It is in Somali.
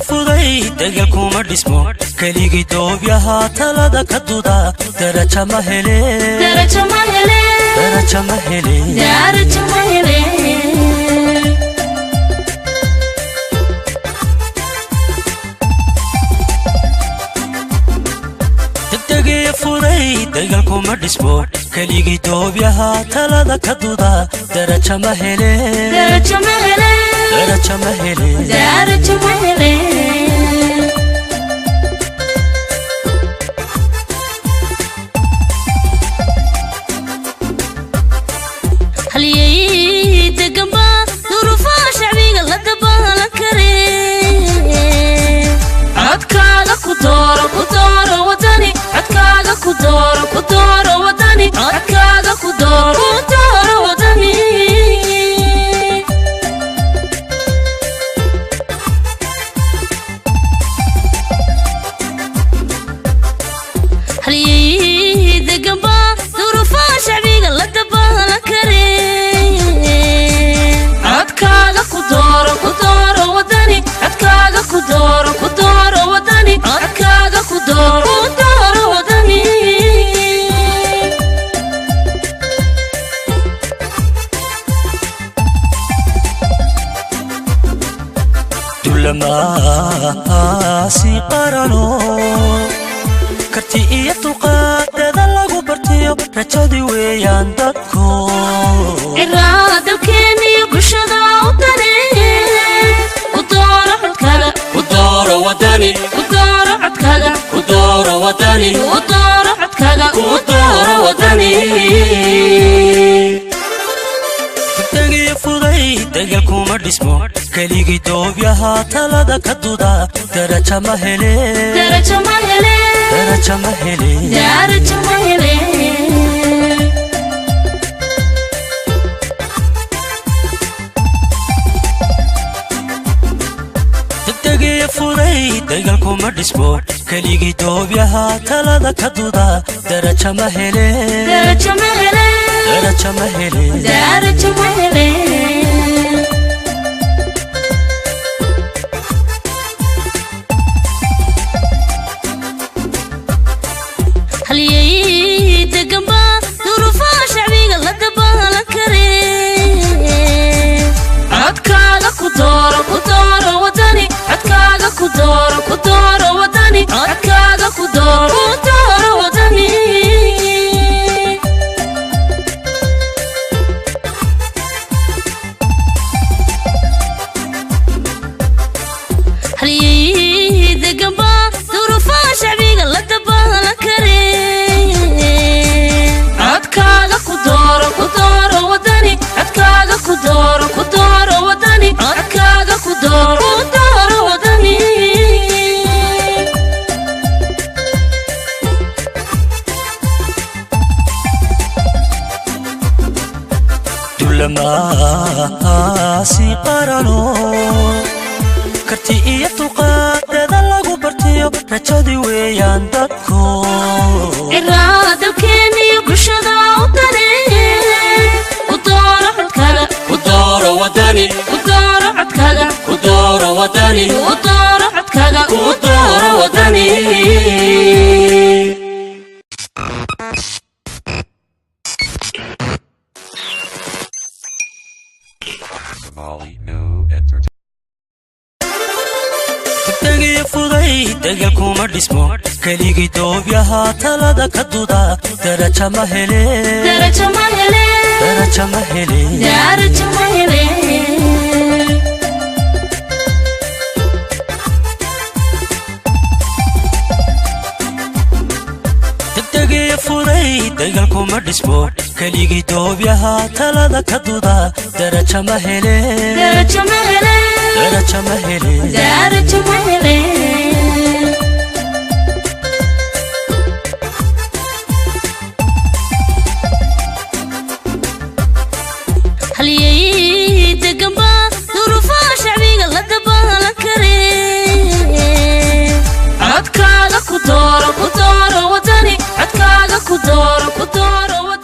Fuday degalkuma dhismo keligii doobyaha talada ka duda daraja ma hele darajo ma hele daraja ma hele darajo ma hele. Degdegii fuday degalkuma dhismo keligii doobyaha talada ka duda daraja ma hele darajo ma hele daraja ma hele darajo ma hele. Halyey deganba duruufaha shacbiga la dabaalan kare codkaaga ku dooro ku dooro wadani codkaaga ku dooro ku dooro wadani codkaaga ku dooro ku dooro wadani. Halyey deganba duruufaha shacbiga la dabaalan kare codkaaga ku dooro ku dooro wadani codkaaga ku dooro ku dooro wadani codkaaga ku dooro ku dooro wadani. Dulamaasi qarano karti iyo dulqaadada lagu bartiyo rajadii weeyaan dadku Ciraa dalkeena iyo bulshada u dane ku dooro codkaaga ku dooro wadani ku dooro codkaaga ku dooro wadani ku dooro codkaaga ku dooro wadani. Degdegii fuday degalkuma dhismo keligii doobyaha talada ka duda daraja ma hele darajo ma hele daraja ma hele darajo ma hele. Degdegii fuday degalkuma dhismo keligii doobyaha talada ka duda daraja ma hele darajo ma hele daraja ma hele darajo ma hele. Halyey deganba duruufaha shacbiga la dabaalan kare codkaaga ku dooro ku dooro wadani codkaaga ku dooro ku dooro wadani codkaaga ku dooro ku dooro wadani. Halyey deganba duruufaha shacbiga la dabaalan kare codkaaga ku dooro ku dooro wadani codkaaga ku dooro ku dooro wadani codkaaga ku dooro ku dooro wadani. Dulamaasi qarano karti iyo dulqaadada lagu bartiyo rajadii weeyaan dadku Ciraa dalkeena iyo bulshada u dane ku dooro codkaaga ku dooro wadani ku dooro codkaaga ku dooro wadani ku dooro codkaaga ku dooro wadani. Somali New Entertainment. Degdegii fuday degalkuma dhismo keligii doobyaha talada ka duda daraja ma hele darajo ma hele daraja ma hele darajo ma hele. Degdegii fuday degalkuma dhismo keligii doobyaha talada ka duda daraja ma hele darajo ma hele daraja ma hele darajo ma hele. Halyey deganba duruufaha shacbiga la dabaalan kare codkaaga ku dooro ku dooro wadani codkaaga ku dooro ku dooro wadani.